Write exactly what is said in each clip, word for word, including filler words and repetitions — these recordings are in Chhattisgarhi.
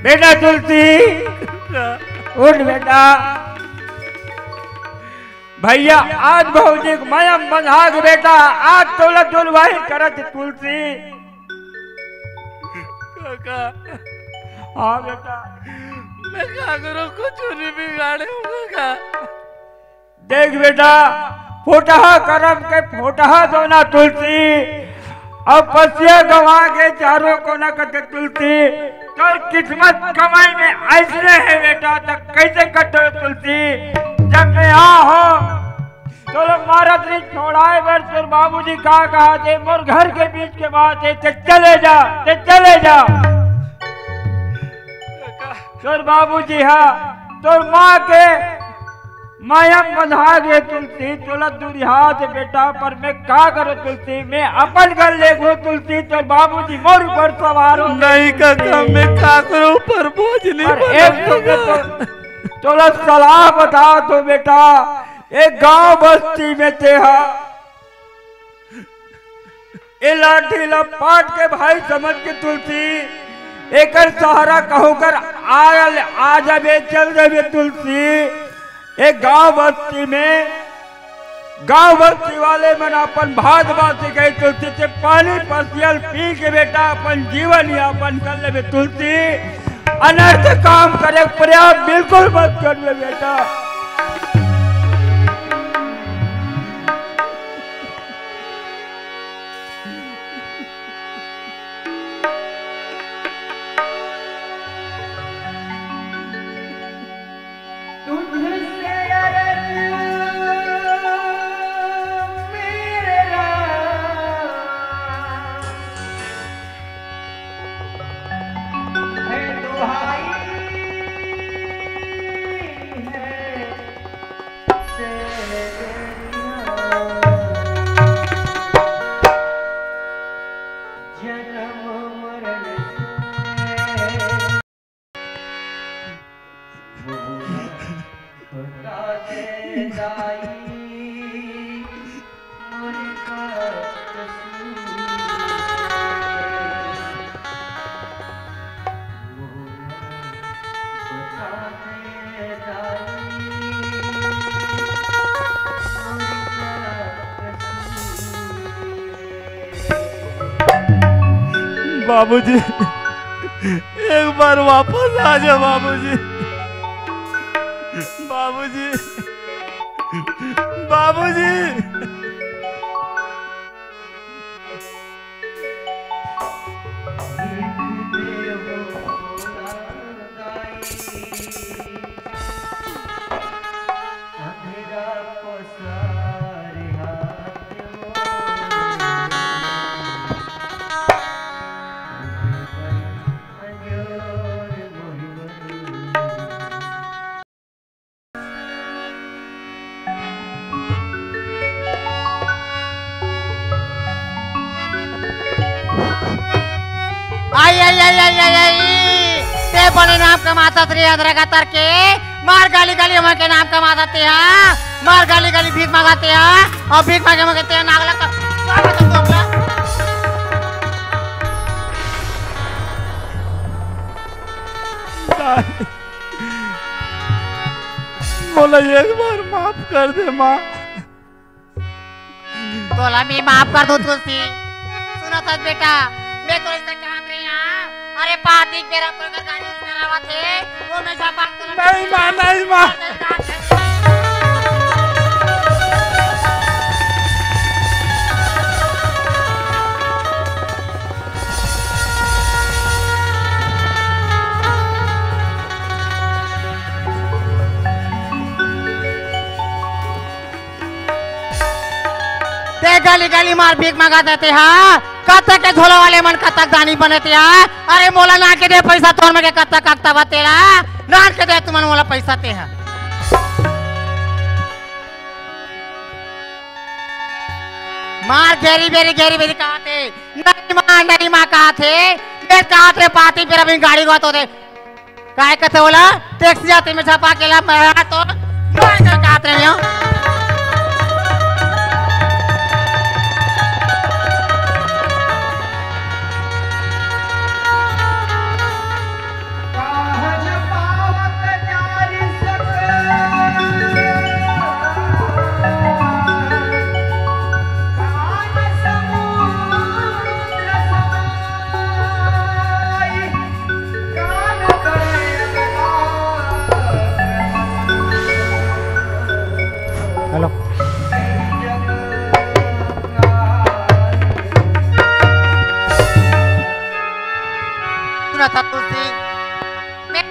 ए ना तुलसी, उठ बेटा। भैया, आज भौजी के मया म बंधा गे बेटा, आज तोला दुलवाही करत हे तुलसी। काका। हाँ बेटा। मैं का करूँ, कुछ नहीं बिगाड़े हूँ काका। देख बेटा, फोटहा करम के फोटहा दोना तुलसी, अउ पसिया गंवा के चारों कोना कथे तुलसी। तोर किस्मत कमाई में अइसने हे बेटा, त कइसे कटो तुलसी? जब मैं आ हो, तोला मारत नहीं छोड़ाए बर तोर बाबूजी का कहा थे, मोर घर के बीच के बात हे, ते चले जा, ते चले जा। तोर बाबूजी हा, तोर माँ के मया म बंधा गे तुलसी, तोला दुरिहा दे बेटा, पर मैं का करो तुलसी, मैं अपन घर ले गो तुलसी, तोर बाबूजी मोर ऊपर सवार हो गए नहीं तुलसी। काका, मैं काकरो ऊपर बोझ नहीं पर एक बनूंगा। तो, तो, तोला सलाह बता दो बेटा, एक गांव बस्ती में ते हा ए लाठी ला पाट के भाई समझ के तुलसी, एकर सहारा कहूँ कर आयल, आ जाबे, चल जाबे तुलसी। ए गांव बस्ती में, गांव बस्ती वाले मन अपन भात बात से कही तुलसी से पानी पसियल पी के बेटा अपन जीवन यापन कर लेबे तुलसी। अनर्थ काम करे प्रयास बिल्कुल मत करबे बेटा। तुझसे अरज मेरे राम है दुहाई है। बाबूजी, एक बार वापस आ जा बाबूजी। बाबूजी, बाबूजी। आई, आई, आई, आई, आई, आई। ते बने नाम कमाथस रे अदरक अतर के। मार गाली गाली हमन के नाम कमाथस ते हा। मार गाली गाली भीख मांगत ते हा। अउ भीख मांगे मांगे ते हा नागला का। मोला एक बार माफ कर दे माँ। तोला मैं माफ कर दूं तुलसी। सुनत हस बेटा, मैं तोर से कहत रहे हंव, अरे पाती के बेरा कोई कर गाड़ी से आवत हे, वो मैं झपाक तोला नहीं माँ, नहीं माँ। ते गली गली मार भीख मांगत हे ते हा। कतक के झोला वाले मन कतक दानी बने ते हा। अरे मोला ना के दे पैसा तोर में के कतक कतक बतेला। ना के दे तुमन मोला पैसा ते हा। मार घेरी बेरी घेरी बेरी कहत हे। नहीं माँ, नहीं माँ कहत हे। मैं कहत हे पाती फिर अभी गाड़ी गो तो दे। काय कथे ओला? टैक्सी आते में झपा के ला, मैं तो मार कर काट रहे हो। लो। सुना था तुलसी, मैं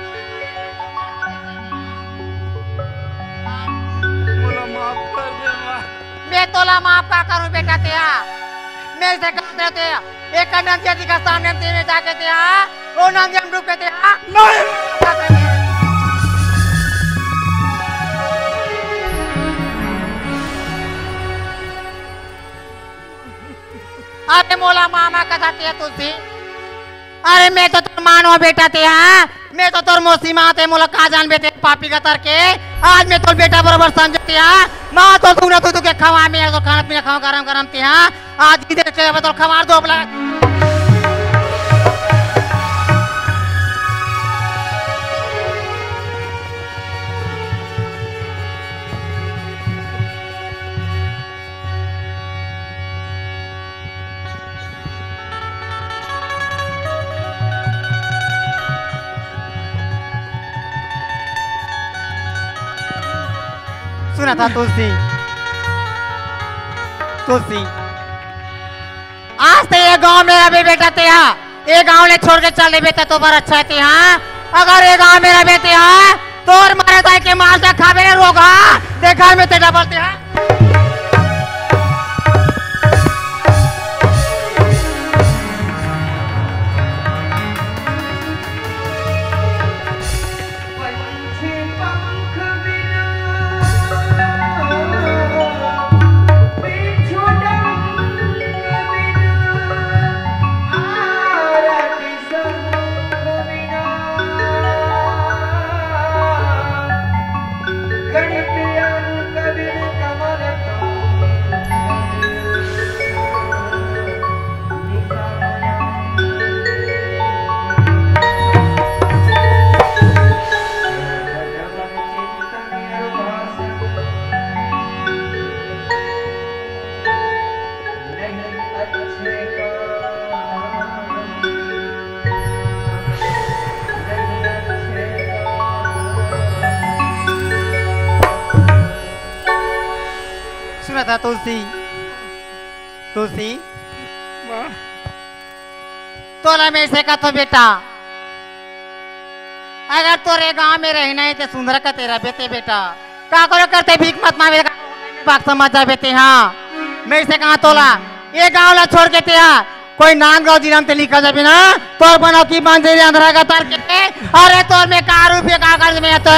मोला माफ कर दे माँ। मैं तोला माफ का करूं बेटा तेहा? मैं से कहते तेहा, एक नंदिया जी का सामने तेरे जाके तेहा, ओ नंदिया में डूब के तेहा। नहीं। अरे मोला मामा कथा तेहा तुलसी। अरे मैं तो तोर मानो बेटा तेहा, मैं तो तोर मौसी माँ ते, मोला का जानबे ते पापी कतर के। आज मैं तोर बेटा बरोबर समझे तेहा। माँ तो तू ना तू, तू के खवा, मैं तो खाना पीना खावा गरम गरम तेहा। आज की देर के बतल खवा दो अपना। सुना था तुलसी, तुलसी, आज ते ये गांव में रहे बेटा तेहा, ये गांव ले छोड़ के चल देबे ते तो बर अच्छा हे तेहा। अगर ये गांव में रहे तेहा, तोर मारे दाई के माल जा खाबे रे रोगहा, ते घर में ते डबल तेहा। सुना था तुलसी, तुलसी। माँ। तोला मैं से कथो बेटा, अगर तोरे गांव में रहना हे ते सुंदर का तेरा बेटे बेटा, का करो करते भीख मत मांगे, बात समझ जा बेटे। हाँ, मैं से कहा तोला, ये गांव ला छोड़ के तेहा कोई नांदगांव जिला में ते निकल जाबे ना, तोर बनो की मंदिर अंधरा का तर के, अरे तोर में का रुपये का कर्ज में तो।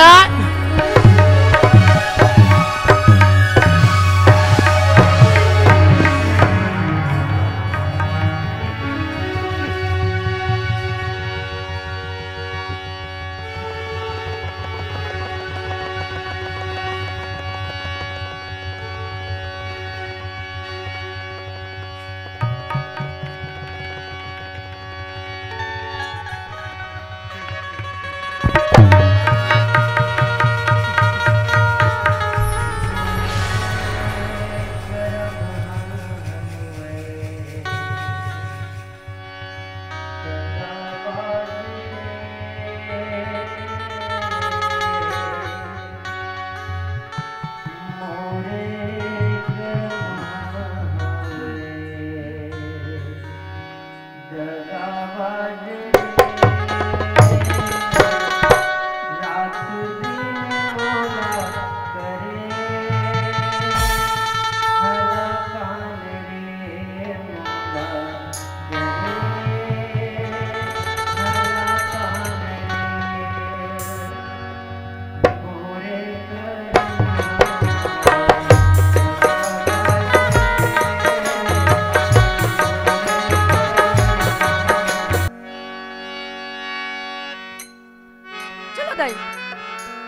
चलो दाई,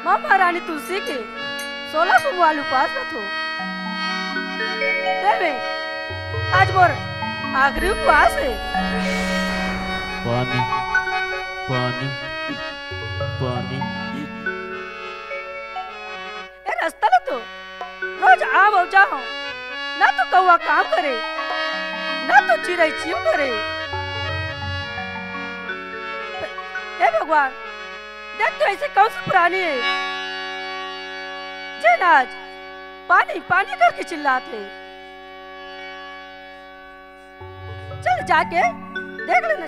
माँ महारानी तुलसी के सोलह सोमवार उपास रखो। देवे, आज मोर आखिरी उपास हे। पानी, पानी, पानी। ए रस्ता ले तो रोज आव अउ जाव, ना तो कौवा काव करे, ना तो चिरई चिव करे। हे भगवान, देख तो ऐसे कौन सा प्राणी हे, जेन आज पानी, पानी करके चिल्लात हे। चल जाके देख लेना।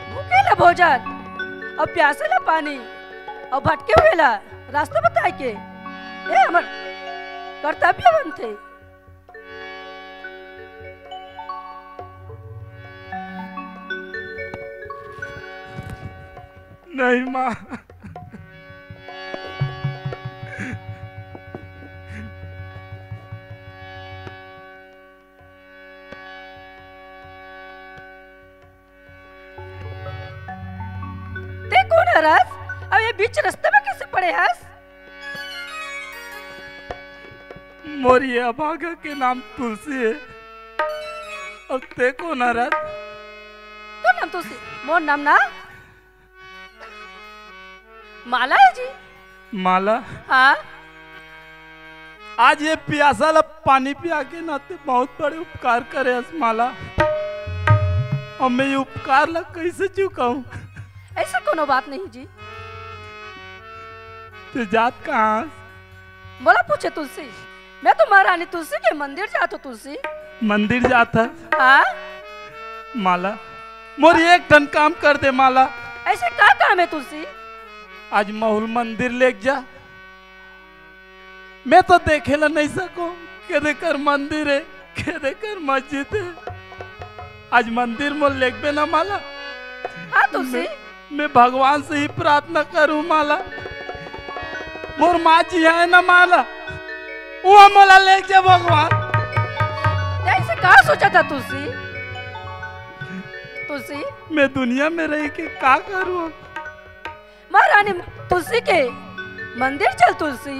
भूखे ला भोजन अउ प्यासे ला पानी अउ भटके हुए ला रास्ता बताए के ये हमर कर्तव्य बनथे। नहीं माँ। ते कोन हरस? अब ये बीच रस्ते में कैसे पड़े हस? मोर ये अभागा के नाम तुलसी हे। अब ते कोन हरस? तोर नाम तुलसी, मोर नाम ना माला हे जी। माला? हाँ। आज ये पियासा ला पानी पिया के ना ते बहुत बड़े उपकार करे हस माला। अब मैं ये उपकार ला कैसे चुकाऊं? ऐसा कोनो बात नहीं जी। ते जात कहाँ हस? मोला पूछे तुलसी, मैं तो महारानी तुलसी के मंदिर जात हो तुलसी। मंदिर जात हस? हाँ। माला, मोर एक ठन काम कर दे माला। ऐसे का काम हे तुलसी? आज महू ल मंदिर लेग जा। मैं तो देखे ला नहीं सको, केदे कर मंदिर हे, केदे कर मस्जिद हे। आज मंदिर मोर लेगबे ना माला। हाँ तुलसी। मैं, मैं भगवान से ही प्रार्थना करूँ माला। मोर माँ जी हे ना माला, वो मोला लेग जा भगवान। ते ऐसे का सोचत हस तुलसी? तुलसी। मैं दुनिया में रह के का करूँ? महारानी तुलसी के मंदिर चल तुलसी।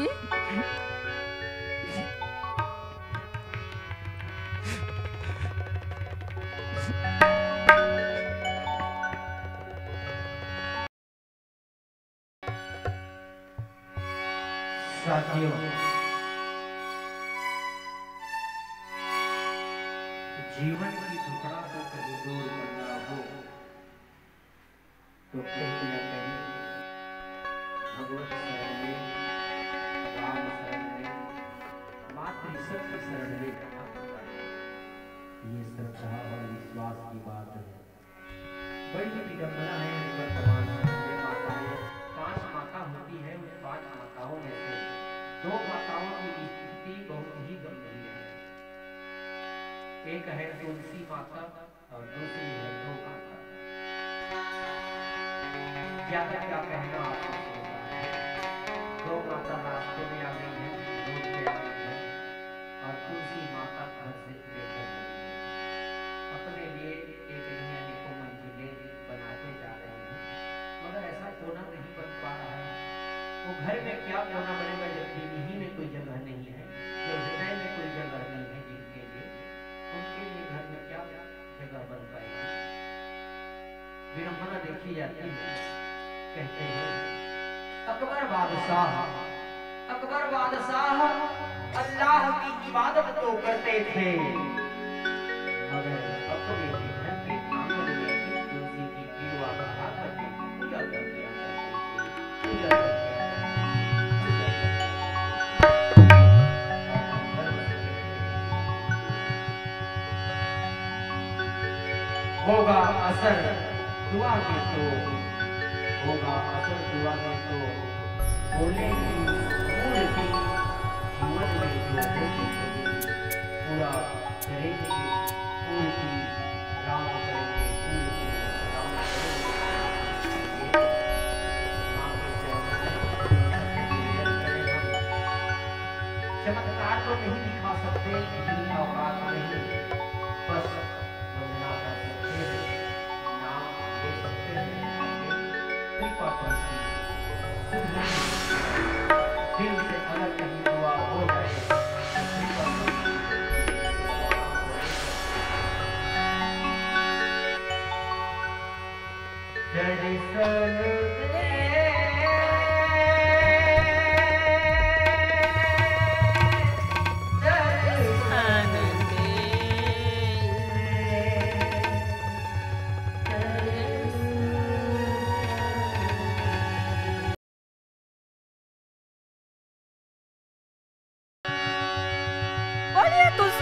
साथियों, जीवन की दुखड़ा को कहीं दूर करना हो तो कहीं न कहीं भगवत शरण में, राम शरण में, मातृशक्ति शरण में जाना पड़ता है। ये श्रद्धा और विश्वास की बात है। बड़ी विडंबना है इस वर्तमान समय में माताएं, पांच माता होती है, उन पांच माताओं में से दो माताओं की स्थिति बहुत ही गंभीर है। एक है तुलसी माता और दूसरी है गौ माता। ज्यादा क्या कहना आपको, गौ माता रास्ते में आ गई है, रोड पे आ गई है और तुलसी माता घर से बेघर हो गई है। अपने लिए एक नहीं अनेकों मंजिलें बनाते जा रहे हैं, मगर ऐसा कोना नहीं बन पा रहा है। वो घर में क्या कोना बनेगा जब दिल ही में कोई जगह नहीं है, जब हृदय में कोई जगह नहीं है जिनके लिए, उनके लिए घर में क्या जगह बन पाएगी? विडंबना देखी जाती है। कहते हैं, अकबर बादशाह, अकबर बादशाह अल्लाह की इबादत तो करते थे, मगर अपने ही घर के आंगन में भी तुलसी की जीवा बढ़ा करके पूजा कर दिया करते थे। पूजा कर दिया करते थे। पूजा कर दिया करते थे। और हम गर्व से कहते हैं, होगा असर दुआ के तो, होगा असर दुआ के तो, बोले की मूर्ति जीवन में जो होगी, पूरा करेंगे, पूर्ति राम करेंगे, पूर्ति राम करेंगे। माँ के चरणों में निवेदन करें हम। चमत्कार तो नहीं दिखा सकते, इतनी औकात नहीं, बस वंदना कर सकते हैं, नाम ले सकते हैं, कृपा करती है। दिल से अगर कहीं दुआ हो जाए, तो कृपा करती है। दर्शन दे, दर्शन दे, दर्शन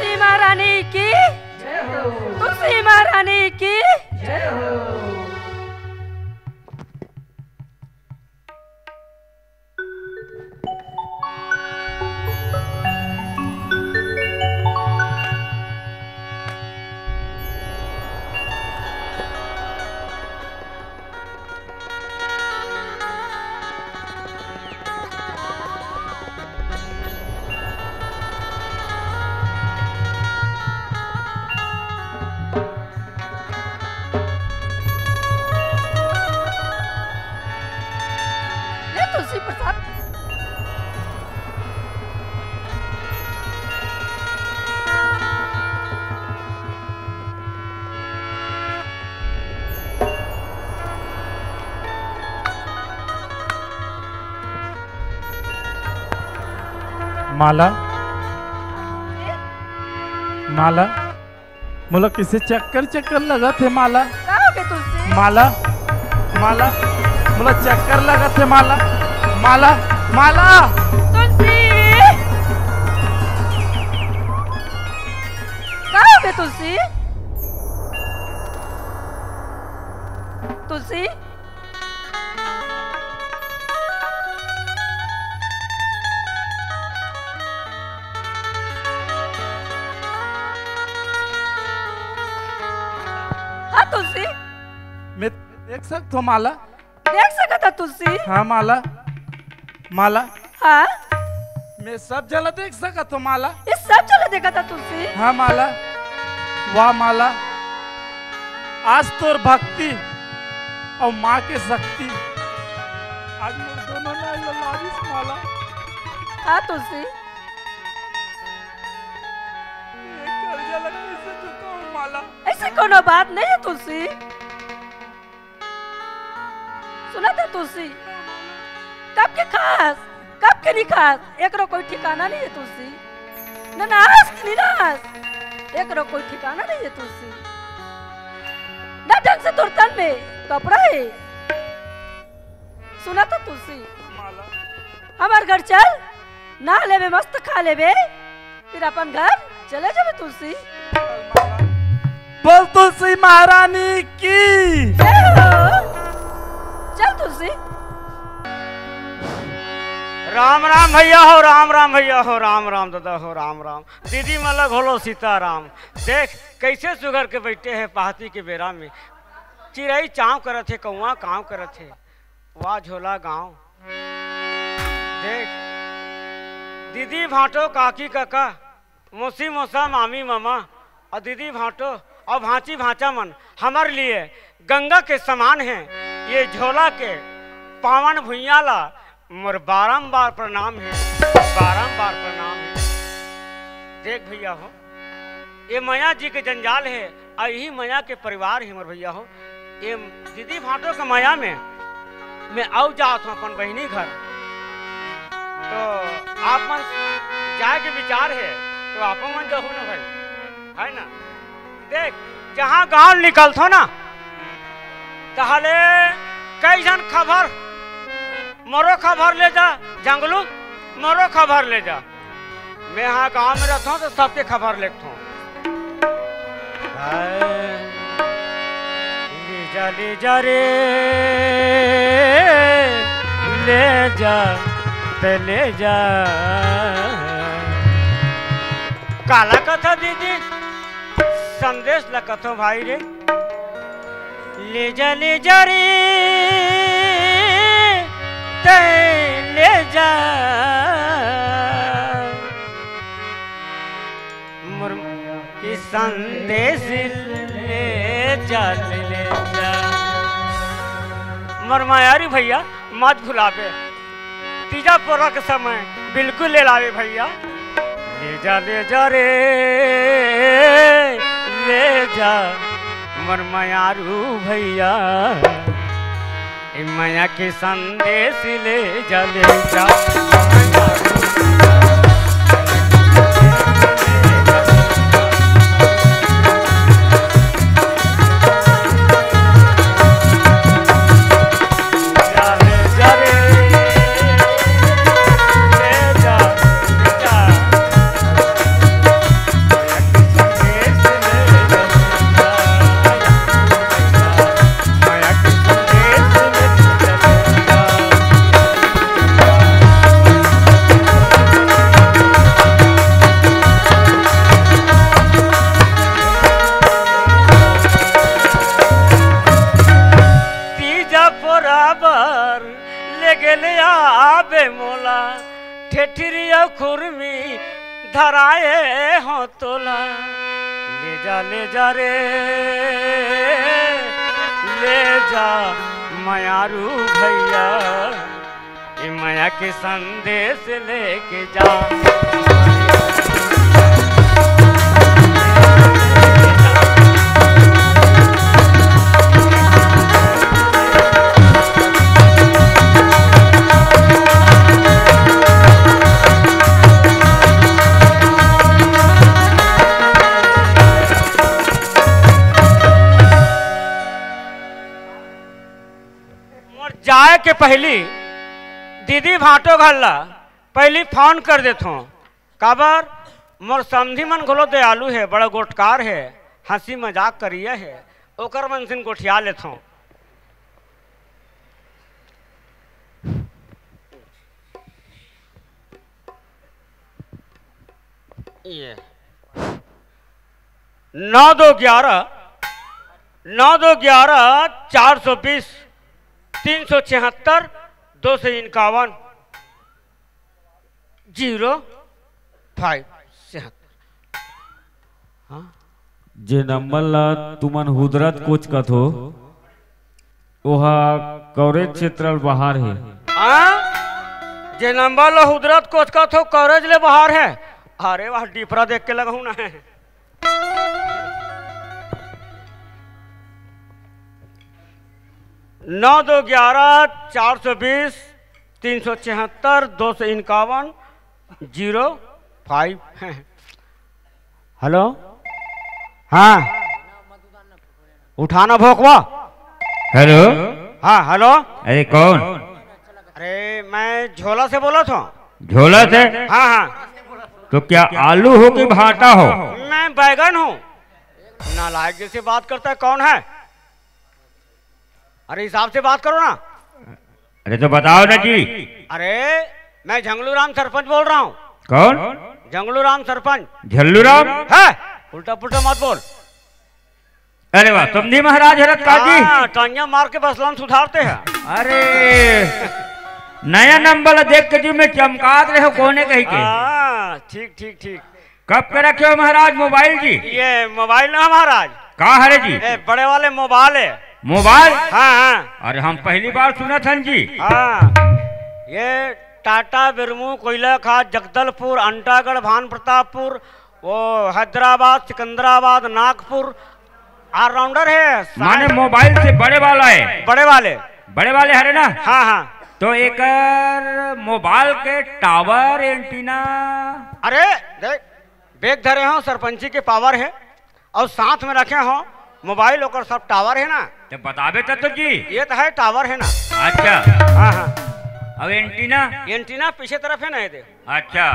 तुलसी महारानी की, तुलसी महारानी की। ले तुलसी प्रसाद। माला, माला, मोला किसे चक्कर चक्कर लगत हे माला। का हो गे तुलसी? माला, माला, मोला चक्कर लगत हे माला। माला, माला। तुलसी, का हो गे तुलसी? तुलसी, हाँ तुलसी। मैं देख सकत हो माला? देख सकत हो तुलसी? हाँ माला, माला। हाँ। मैं सब जला देख सकत हो माला। ये सब जला देखत हो तुलसी? हाँ माला। वाह माला, आज तोर भक्ति अउ माँ के शक्ति आज मोर दोनों ला ललारिस माला। हाँ तुलसी। ये कर्जा ला कैसे चुकाऊं माला? ऐसे कोनो बात नहीं है तुलसी। सुनत हे तुलसी, कब के खास, कब के नहीं खास, एकरो कोई ठिकाना नहीं है तुलसी। न नास के नहीं नास, एकरो कोई ठिकाना नहीं है तुलसी। न ढंग से तोर तन में कपड़ा है। सुनत हे तुलसी, माला। हमार घर चल, नहा लेबे, मस्त खा लेबे, फिर अपन घर चले जाबे तुलसी। बोल तुलसी महारानी की। जय हो। चल तुलसी। राम राम भैया हो, राम राम भैया हो, राम राम दादा हो, राम राम। दीदी मन ला घलो सीताराम। देख कैसे सुघर के बैठे हे पहाती के बेरा में, चिरई चाँव करत हे, कौआ काँव करत हे। वाह झोला गाँव। देख, दीदी भांटो, काकी काका, मौसी मौसा, मामी मामा अउ दीदी भांटो अउ भांची भांचा मन हमर लिए गंगा के समान हे। ये झोला के पावन भुइयां ला मोर बारंबार प्रणाम हे, बारंबार प्रणाम हे। देख भैया हो, ये मया जी के जंजाल हे, अउ यही मया के परिवार हे मोर भैया हो। ये दीदी भांटो के मया में मैं अउ जात हूँ अपन बहिनी घर, तो आप मन जाए के विचार हे, तो आप मन जाहू ना भाई, है ना? देख, जहाँ गाँव निकलथो ना, तहले कई झन खबर मोरो खबर ले जा, जंगलू, मोरो खबर ले जा। मैं हा गाँव में रहथों तो सबके खबर लेथों। हाय, ले जा, ले जा रे, ले जा, ते ले जा। काला कथा दीदी, संदेश ला कथों भाई रे। ले जा, ले जा रे, तै ले जा, मोर की संदेश ले जा, ले जा। मोर मयारी भैया मत भुलाबे, तीजा पोरा के समय बिल्कुल ले लावे भैया। ले जा, ले जा रे, ले जा, मोर मयारू भैया, ए मया के संदेश ले जा, ले जा। बर ले गेले आबे मोला, ठेठरी अउ खुरमी धराए हो तोला। ले जा, ले जा रे, ले जा मयारू भैया, ए मया के संदेश लेके जा। मोर जाए के पहिली दीदी भांटो घर ला पहिली फोन कर देथों। काबर, मोर समधी मन घलो दयालु हे, बड़ा गोठकार हे, हंसी मजाक करिया हे, ओकर मन से गोठिया लेथों। ये नौ दो ग्यारह, नौ दो ग्यारह, चार सौ बीस, तीन सौ छिहत्तर, दो सौ इक्यावन, जीरो फाइव छिहत्तर। हाँ। जे नंबर ला तुमन हुदरत कोच कथो, ओहा कवरेज क्षेत्र ले बाहर हे। हाँ? जे नंबर ला हुदरत कोच कथो, कवरेज ले बाहर हे। अरे वाह, डिपरा देख के लगहूँ ना हे। नौ दो ग्यारह, चार सौ बीस, तीन सौ छिहत्तर, दो सौ इक्यावन, जीरो फाइव। हेलो, हाँ, उठाना भोकवा। हेलो। हाँ, हेलो। अरे, कौन? अरे, मैं झोला से बोलत हूँ। झोला से? हाँ, हाँ। तो क्या आलू हो कि भाटा हो? मैं बैगन हूँ। नालायक जैसे बात करता है, कौन है? अरे, हिसाब से बात करो ना। अरे, तो बताओ ना जी। अरे, मैं झंगलू राम सरपंच बोल रहा हूँ। कौन? झंगलू राम सरपंच। झल्लू राम? है, उल्टा पुल्टा मत बोल। अरे वाह, समधी महाराज हरत का जी? हाँ, टांगिया मार के बसलन सुधारते हैं। अरे, नया नंबर ला देख के जी मैं चमकात रहे हो, कोने कही के? हाँ, ठीक, ठीक, ठीक। कब के रखे हो महाराज मोबाइल जी? ये मोबाइल ना महाराज। का हरे जी? ए, बड़े वाले मोबाइल है। मोबाइल? हाँ, हाँ। अरे, हम पहली बार सुनत हन जी। हाँ, ये टाटा, बिरमू, कोयला खाद, जगदलपुर, अंटागढ़, भान प्रतापपुर, वो हैदराबाद, सिकंदराबाद, नागपुर, ऑलराउंडर है। माने मोबाइल से बड़े वाला है? बड़े वाले। बड़े वाले हरे ना? हाँ, हाँ। तो एकर मोबाइल के टावर, एंटीना? अरे देख, बैग धरे हो, सरपंची के पावर है, और साथ में रखे हो मोबाइल, ओकर सब टावर है ना। तो बताबे तब तो जी। ये तो है, टावर है ना। अच्छा। हाँ, हाँ। अब एंटीना? एंटीना पीछे तरफ है ना, ये दे। अच्छा,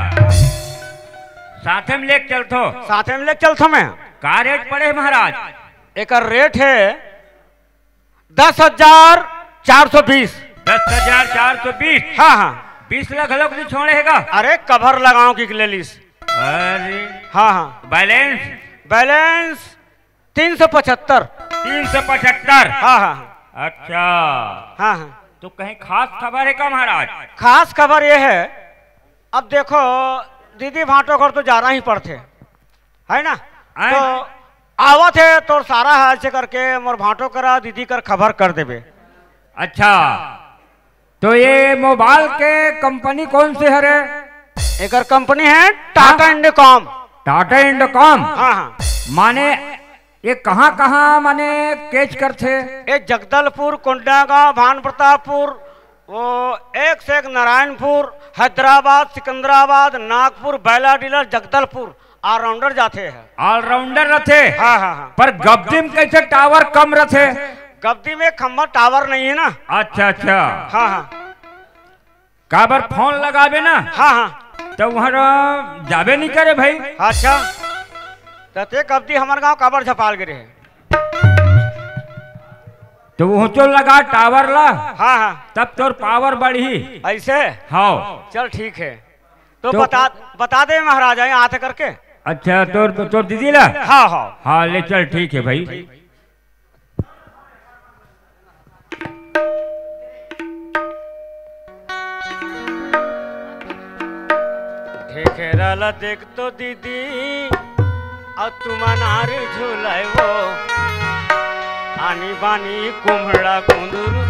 साथे में लेके चलथो। साथे में लेके चलथो मैं। का रेट पड़े है महाराज? एकर रेट है दस हजार चार सौ बीस। दस हजार चार सौ बीस? हाँ, हाँ। बीस लाख लोग नहीं छोड़े हैगा। अरे, कवर लगाओ कि ले लीस। अरे। हाँ, हाँ। बैलेंस? बैलेंस तीन सौ पचहत्तर। तीन सौ पचहत्तर? हाँ, हाँ, हाँ। अच्छा। हाँ, हाँ। तो कहीं खास खबर है का महाराज? खास खबर ये है, अब देखो, दीदी भांटो घर तो जाना ही पड़थे, है ना? आए। तो आवत है तोर सारा हाल से करके मोर भांटो करा दीदी कर खबर कर देबे। अच्छा, तो ये मोबाइल के कंपनी कौन से हरे? एकर कंपनी है टाटा हाँ? इंडोकॉम। टाटा इंडोकॉम? हाँ, हाँ। माने ये कहाँ-कहाँ माने कैच करथे? ये जगदलपुर, कोंडागांव, भान प्रतापपुर, वो एक से एक नारायणपुर, हैदराबाद, सिकंदराबाद, नागपुर, बैला डीलर, जगदलपुर, ऑलराउंडर जाथे है। ऑलराउंडर रथे? हाँ, हाँ, हाँ। पर गब्दी में कैसे टावर कम रथे? गब्दी में खंभा टावर नहीं है ना। अच्छा, अच्छा। हाँ, हाँ। काबर फोन लगाबे ना, हाँ, हाँ। तो वहाँ जाबे नहीं करे भाई। अच्छा, तो ते कब्दी हमर गांव काबर झपाल गिरे है? तो वो तो लगा टावर ला, हाँ, हाँ। तब तोर पावर बढ़ी। ऐसे? हाँ। चल ठीक है, तो तो बता, बता दे महाराज, यहाँ आते करके। अच्छा, तोर, तोर दीदी ला? हाँ, हाँ। हाँ, ले चल, ठीक है भाई। चल देख तो दीदी, अउ तुमन आरी झुलाय वो, आनी बानी कुम्हड़ा कुंदरू।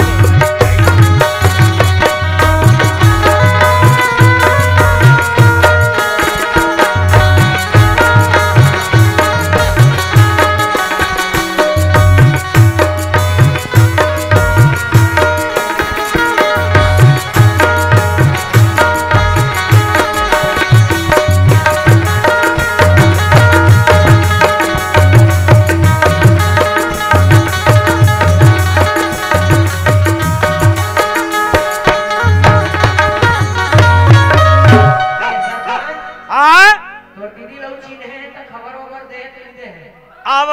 आय? तोर दीदी लऊ चिन्हे हे त खबर वबर दे, त दे हे। अब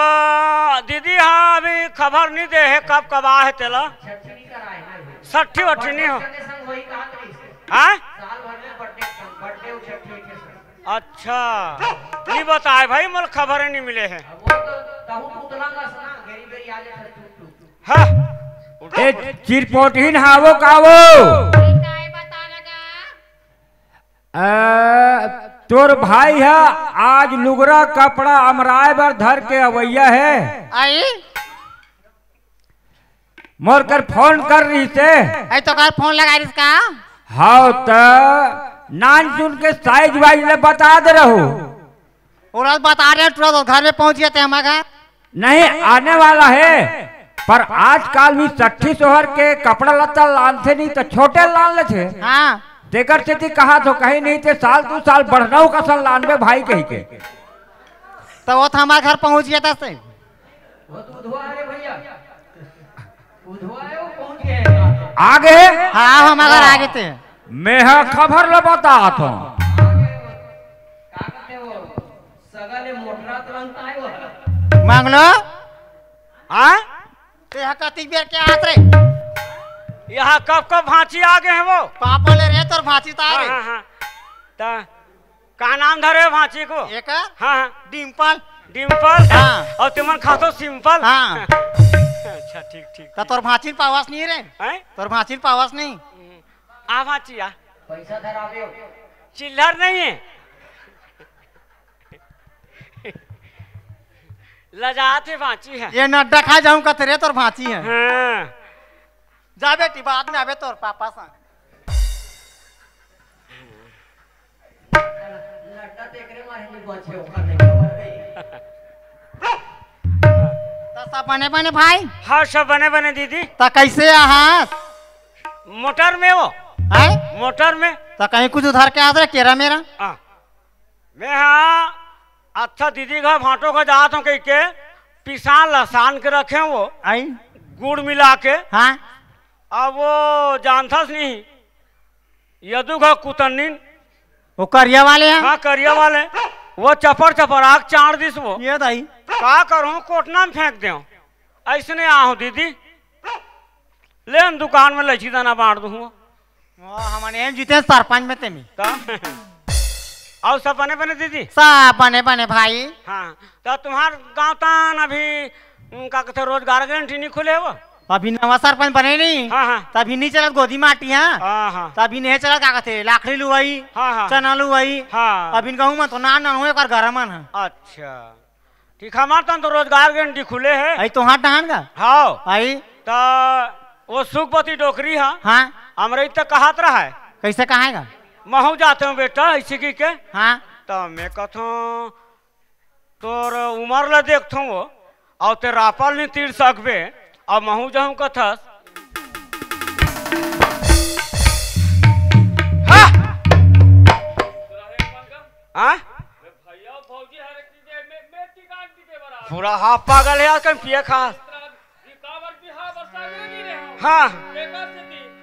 दीदी, हाँ, अभी खबर नहीं दे हे, कब कब आ हे तेला। छठी नहीं कराए ना अभी। छठी वट्ठी नहीं हो। संगे संग वही कहा तो नहीं से। हाँ? साल भर में बर्थडे, बर्थडे उ छठी एक के संग। अच्छा, नहीं बताए भाई, मोला खबर नहीं मिले हे। अब वो तो तहु तो उतना का सुना, गेरी बेरी आ जाए छठी टूट टूट। हाँ। ए, चिरपोटहीन हावो का वो? काय बता लगा? अ, तोर भाई ह आज लुगरा कपड़ा अमराए बर धर के अवइया हे। आई? मोर कर फोन कर रहिसे। आई तो कर फोन लगा रहिस का? हाव त नान सुन के साइज वाइज ले बता दे रहू। ओला बता रहे, तुरंत घर में पहुंच गए थे हमारे घर। नहीं, आने वाला हे, पर आजकाल भी छट्ठी सोहर के कपड़ा लत्ता लानथे नहीं त छोटे लान लेथे। हाँ। तेकर सेती कहा तो कहीं नहीं ते साल दू साल बढ़नऊ कसन लानबे भाई कही के। तो वो तो हमारे घर पहुंच गया था से। वो तो उधवा है रे भैया। उधवा है, वो पहुंच गया है। आगे? हाँ, हमारे घर आगे थे। मैं हा खबर ल बतात हूँ। का कहते वो? सगा ले मोटरा तुरंत आए वो। मांगलो? हाँ? ते हा कतिक बेर के आत रे? यहाँ कब कब भांची आ गए हैं वो? पापा ले रे तोर भांची ता हाँ, रे। हाँ, हाँ। ता का नाम धरे भांची को? एकर? हाँ, हाँ। डिम्पल। डिम्पल? हाँ। अउ तुमन खाथो सिंपल? हाँ। अच्छा, ठीक, ठीक, त ठीक। तोर भांची पावस नहीं रे? हैं? तोर भांची पावस नहीं? आ भांची आ। पैसा धरावे हो। चिल्लर नहीं है। लजात हे भांची ह। ये नड्डा खा जाऊं कथे रे तोर भांची ह। हाँ। जा बेटी, बाद में आबे तोर पापा संग। नड्डा तेकरे मारे नहीं बचे, ओकर नहीं खबर नहीं। त सब बने बने भाई? हाँ, सब बने बने दीदी। त कैसे आहास? मोटर में वो। हैं? मोटर में। त कहीं कुछ उधार के आत रे केरा मेरा? हाँ। मैं हा अच्छा दीदी घर भांटो का जात हूँ कह के पिसान लसान के रखे वो। आई? गुड़ मिला के। हाँ। अब वो जानथस नहीं, यदु घर कुतन्नीन। वो करिया वाले हैं? हाँ, करिया वाले। वो चपर चपर आग चाड़ दिस वो। ये दाई। का करूँ, कोटना में फेंक देव। ऐसने आहूँ दीदी, ले हम दुकान में लैची दाना बांट दूँ। ओ, हमन एम जीते सरपंच में तेमी। का? अउ सब बने बने दीदी? सब बने बने भाई। हाँ, त तुम्हार गाँव तन अभी, उम, का कहते, रोजगार गारंटी नहीं खुले हे वो? अभी नवा सरपंच बने नहीं। हाँ, हाँ। त अभी नहीं चलत गोदी माटी, हाँ। हाँ, हाँ। त अभी नहीं चलत, का कहते, लाखड़ी लुवई, हाँ, हाँ। चना लुवई। हाँ। अभी गहूँ मन तो नान नान होए कर गरम मन ह। अच्छा। ठीक, हमार तन तो रोजगार गारंटी खुले हे। आई तोहार डहान का? हाव। आई। त वो सुखपति डोकरी हा। हाँ। हमरे त कहत रहा है। कैसे कहेगा? महू जाते हूँ बेटा, ऐसी की के। हाँ। त मैं कथूँ, तोर उमर ला देखथूँ वो, अउ ते रापल नहीं तीर सकबे, अउ महू जाऊँ कथस। हाँ? हाँ? पूरा हाफ पागल हे यार, कहीं पिए खा। हाँ।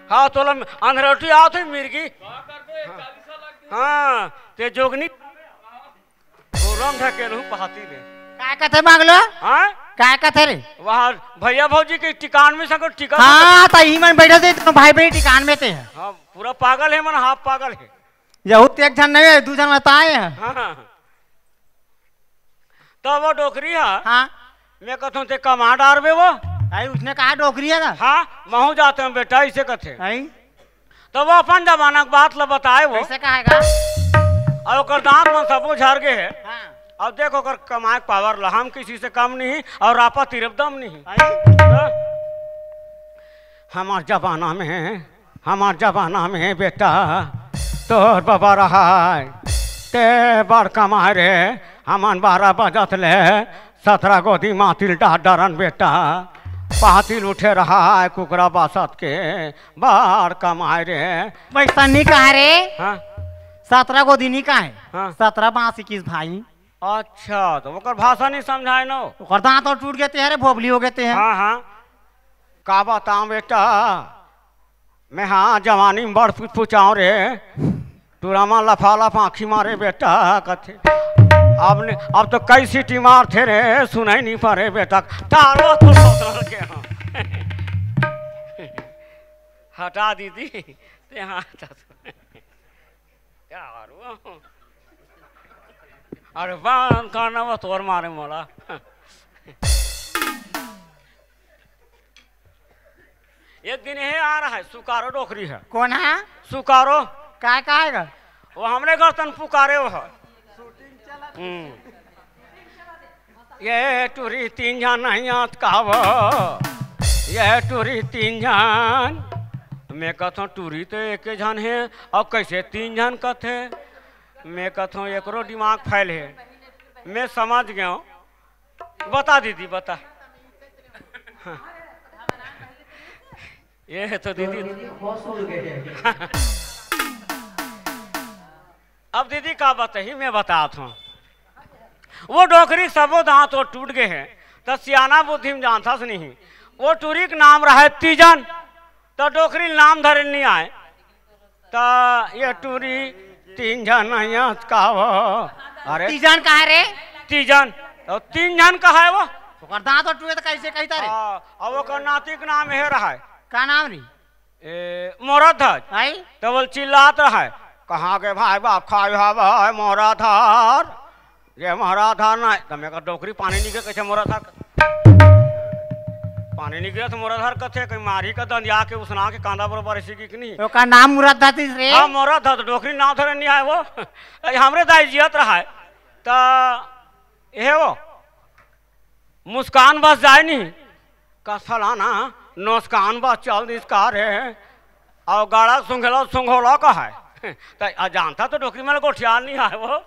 हाँ, तोला अंधरौटी आवत हे मिर्गी। हाँ, ते जोगनी। पूरम ढकेल हूँ पहाती में। काय कथे मांगलो? हाँ? काय कथे रे? वहाँ भैया भौजी के टिकान में संग टिका। हाँ, त इही मन बैठे थे, दोनों भाई बहन टिकान में थे। हाँ, पूरा पागल हे मन, हाफ पागल हे। यहू ते एक झन नहीं हे, दू झन बताए हैं। हाँ। त वो डोकरी हा, हाँ। मैं कथूँ ते कमा डारबे वो। आई, उसने कहा डोकरी है ना? हाँ, महू जाते हूँ बेटा, इसे कथे। आई। त वो अपन जमाना के बात ला बताए वो। कैसे कहेगा? अउ ओकर दांत मन सबो झर गे हे। हाँ। अउ देख ओकर कमाए के पावर ला, हम किसी से कम नहीं अउ रापा तिरप दम नहीं। आई। हाँ? हमार जमाना में, हमार जमाना में बेटा, तोर बबा रहय, ते बड़ कमाए रे। हमन बारह बजत ले सतरा गोदी मातिल डार डरन बेटा, पातिल उठे रहय कुकरा बासत के, बड़ कमाए रे। पैसा नहीं कहा रे। हाँ? सतरा गोदी नहीं कहा है। हाँ। सतरा बांस इक्कीस भाई। अच्छा, तो ओकर भाषा नहीं समझाए न? ओकर दांत अउ टूट गे ते हे रे, भोबली हो गे ते हे। हाँ, हाँ। का बताऊं बेटा, मैं हाँ जवानी में बड़ पुचपुचाऊं रे, टूरा मन लफालफ आंखी मारे बेटा कथे। अब ने, अब तो कई सीटी मारथे रे, सुनाई नहीं परे बेटा। तारो तो सतरा के हाँ। हटा दीदी, ते हाँ हटा। अरे बान का नवा तोर मारे मोला। एक दिन हे आ रहा है, सुकारो डोकरी है। कौन है? सुकारो। काय का है गा? वो हमरे घर तन पुकारे वो है। हम्म। ये टूरी तीन झन नहीं आत का वो? ये टूरी तीन झन। मैं कहता हूँ टूरी तो एक झन है, अब कैसे तीन झन कथे? मैं कहता हूँ एकरो दिमाग फैल है। मैं समझ गया हूँ। बता दीदी, बता। हाँ। ये तो दीदी। अब दीदी का बताही, मैं बतात हूँ। वो डोकरी सबो दांत वो टूट गए हैं, तो सियाना बुद्धि में जानता से नहीं। वो टूरी के नाम रहा है तीजन, तो डोकरी नाम धरे नहीं आए, तो ये टूरी तीन झन यहाँ का हो। अरे तीजन कहा रे? तीजन, तो तीन झन कहा है वो। ओकर दांत वो टूटे तो कैसे कहता रे? हाँ, अब ओकर नाती के नाम हे रहा है। का नाम रे? ए, मोरा धर। आई? तो बोल चिल्लात रहा है, "कहाँ के भाई बाप खाए हवा है मोरा धर? ये मोरा धर नहीं।" तो मैं कहा, "डोकरी पानी नहीं के कैसे मोरा धर?" पानी नहीं गिरा तो मोरा धर कथे, कहीं मारी का दंदिया के उसना के कांदा बरोबर ऐसी की नहीं। ओकर नाम मोरा धर तीस रे। हाँ, मोरा धर, तो डोकरी नाम धरे नहीं आए वो। अरे हमरे दाई जियत रहा है। तो ये वो मुस्कान बस जाए नहीं, का सालाना नुकसान बस चल दिस का रे। अउ गाड़ा सुंघेला सुंघोला का है। त आ जानता तो डोकरी में गोठियाल नहीं आए वो।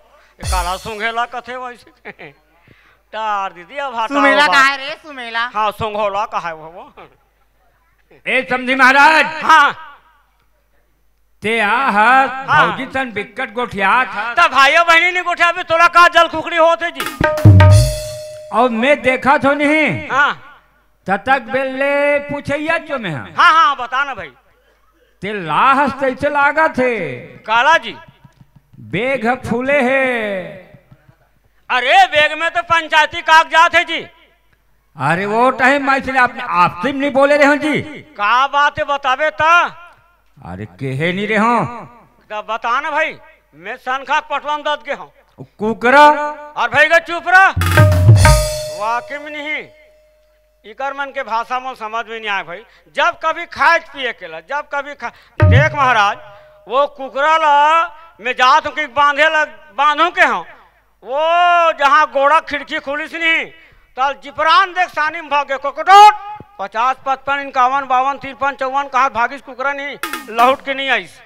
काला सुंघेला कथे वैसे। तार दीदी अब हटाओ सुमेला बा। का है रे सुमेला? हाँ, सुंघोला का है वो, वो। ए समधी महाराज। हाँ। ते आ हस, हाँ। भौजी तन बिक्कट गोठियात हस। त भाइयो बहिनी नहीं गोठियाबे, तोला का जल खुखड़ी होत हे जी? अउ मैं देखत हो नहीं। हाँ। ततक बेल ले पूछैया चो मैं हाँ। हाँ, हाँ, बता ना भाई। ते लाहस तैसे लागत हे। काला जी। बेग ह फूले हे। अरे, बेग में तो पंचायती कागजात है जी। अरे, वो टाइम मैं इसलिए अपने आपसी में नहीं बोले रहे हूँ जी। का बात है, बताबे त? अरे, कहे नहीं रहे हूँ। त बता ना भाई, मैं सनखा के पटवन दत गे हूँ। कुकरा। और भाई का चुप रह। वाकई में नहीं, इकर मन के भाषा मोर समझ में नहीं आए भाई। जब कभी खाए के पिए के ला, जब कभी खा, देख महाराज, वो कुकरा ला मैं जात हूँ कि बांधे ला, बांधू के हूँ, वो जहाँ गोड़ा खिड़की खुलिस नहीं, तल जिपरान देख सानी में भागे कोकटोट, पचास, पचपन, इक्यावन, बावन, तिरपन, चौवन कहा भागिस कुकरा नहीं, लहुट के नहीं आइस।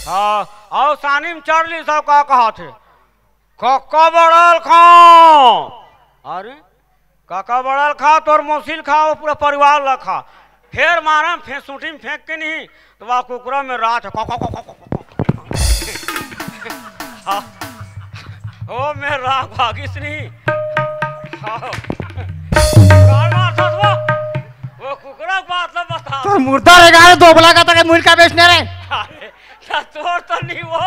हाँ, अउ सानी में चढ़ लिस अउ का कहा थे, "कक्का बड़ल खाओ।" अरे, "कक्का बड़ल खा, तोर मौसिल खा, वो पूरा परिवार ला खा।" फेर मारम, फेर सूटी में फेंक के नहीं, तो वह कुकरा में रात है, "कक्का, कक्का, कक्का।" हाँ। ओ, मैं राग भागिस नहीं। हाँ। गाल मार था तो वो, वो कुकरा के बात ना बता। तोर मुर्दा रे गाल दोबला का तक मुइल का बेचने रे। अरे, ना तोर तो नहीं वो,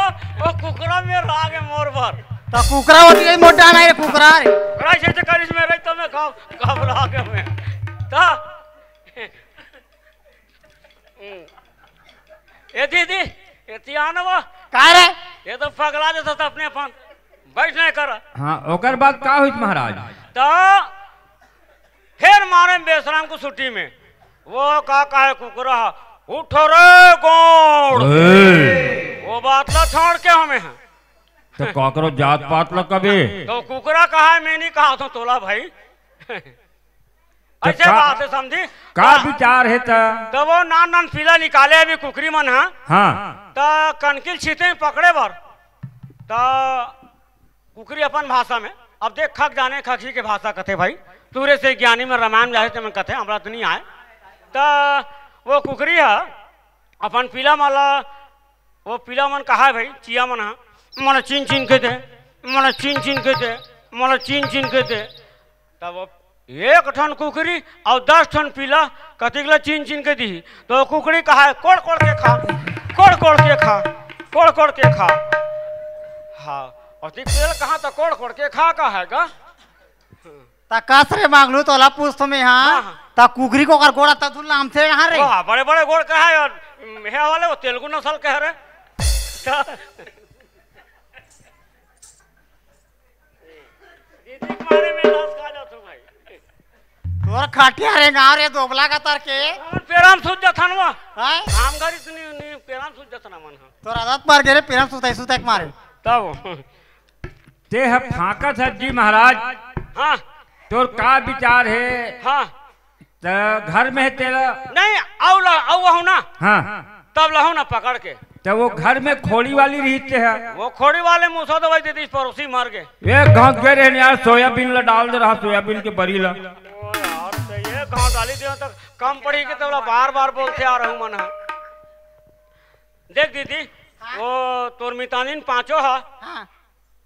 वो कुकरा में राग है मोर भर। तो कुकरा होती है मोटा नहीं रे, कुकरा रे। कुकरा से तो करिस में रही तो मैं घब-, घबरा के मैं। तो ए दीदी, एती आन वो। का रे? ये तो पगला जैसा था अपने अपन। बैठ नहीं कर। हाँ, ओकर बाद का हुई महाराज? तो फिर मारे बेसराम को छुट्टी में। वो का कहे कुकरा, "उठो रे गोड़।" ए। वो बात ला छोड़ के हमें हैं। तो काकरो जात पात ल कबे? तो कुकरा कहा है, मैं नहीं कहा था तोला भाई। तो ऐसे का, बात है, समझी? का विचार है त? तो वो नान नान पीला निकाले अभी कुकरी मन, हाँ। हाँ। तो कनकिल छीते पकड़े बर। तो कुकरी अपन भाषा में, अब देख, खक जाने खकी के भाषा कथे भाई, तूरे से ज्ञानी में रामायण जाहे ते मन कथे, हमरा तो नहीं आए। त वो कुकरी ह अपन पीला मन ला, वो पीला मन कहा है भाई, चिया मन ह, "मोला चीन चीन के दे, मोला चीन चीन के दे, मोला चीन चीन के दे।" तब वो एक ठन कुकरी अउ दस ठन पीला कतिक ला चीन चीन के दिही, तो कुकरी कहा है, "कोड़ कोड़ के खा, कोड़ कोड़ के खा, कोड़ कोड़ के खा।" हाँ, अतिक पीला कहा तो कोड़ कोड़ के खा, कहा है गा? त कस रे मांगलू, तोला पूछतो मैं, हाँ? हाँ, हाँ। त कुकरी के ओकर गोड़ त धुल नाम थे यहाँ रे। वाह, बड़े बड़े गोड़ कहा है, और हे वाले वो तेलुगु नस्ल कह रहे। दीदी के मारे में लाश खा जात हो भाई। तोर खटिया रे गाँव रे दोबला का तर के। हमन पेराम सूत जाथन वो। हैं? हम घरी सुनी, उनी पेराम सूत जाथन हमन ह। तोर आदत पर गे रे पेराम सुताई सुताई के मारे। तब। ते ह फांकत ह जी महाराज। हाँ। तोर का विचार हे? हाँ। त घर में हे तेला? नहीं, अउ ला, अउ वहू ना। हाँ। तब लहू ना पकड़ के। त वो घर में खोड़ी वाली रहिथे ह। वो खोड़ी वाले मूसा दवाई दे दीस, पड़ोसी मर गे। एक घांव गे रहे यार, सोयाबीन ला डाल दे रहा, सोयाबीन के बरी ला। ओ यार, तो ये घांव डाली दियो तो कम पड़ी के तोला बार बार बोलते आ रहू मन ह। देख दीदी, हाँ। वो तोर मितानिन पांचो ह। हाँ।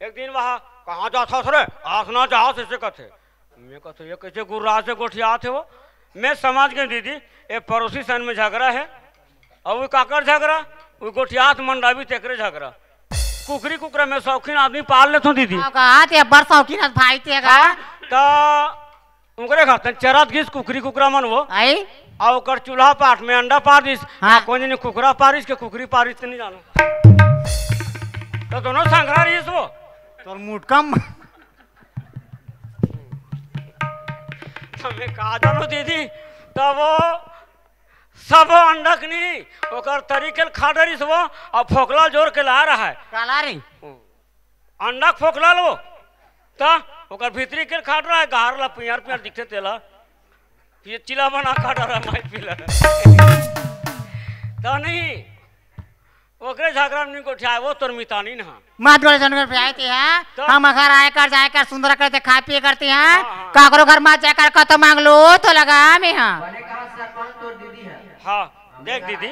एक दिन वह, "कहाँ जात हस रे? आस ना जास," ऐसे कथे। मैं कथे, "ये कैसे गुर्रा से गोठियात हे वो?" मैं समझ गए दीदी, ये पड़ोसी सन में झगड़ा है। और वो काकर झगड़ा, वो गोठियात मंडावी तेकरे झगड़ा। कुकरी कुकरा में शौकीन आदमी पाल लेथो दीदी। हाँ, कहा ते अब्बड़ शौकीन हस भाई ते का? हाँ, त ओकरे घर तन चरत गिस कुकरी कुकरा मन वो। आई? आ ओकर चूल्हा पाट में अंडा पार दिस। हाँ। आ कोई नहीं कुकरा पारिस के कुकरी पारिस ते नहीं जानो। तो दोनों संघरा रहिस वो। तोर मुटकम। हमें का जानो दीदी, तब वो सब अंडा के नहीं, ओकर तरीके ल खा डरिस वो, और फोकला जोर के ला रहा है। काला रे? अंडा के फोकला लो, त ओकर भीतरी के खाट रहा है, गार ला पियर पियर दिखते तेला, ये चिला बना खाट रहा है, माई पीला। त नहीं, ओकरे झगड़ा में नहीं गोठियाए, वो तोर मितानी ना। मत गोले जन पे आए थे, हाँ? तो? हम घर आए कर, जाए कर, सुंदर करते, खाए पिए करते, हाँ? हाँ, हाँ। काकरो घर मत जाए कर, कतो मांग लो, तो लगा में, हाँ। बने कहा सरपंच तोर दीदी है। हाँ, देख दीदी।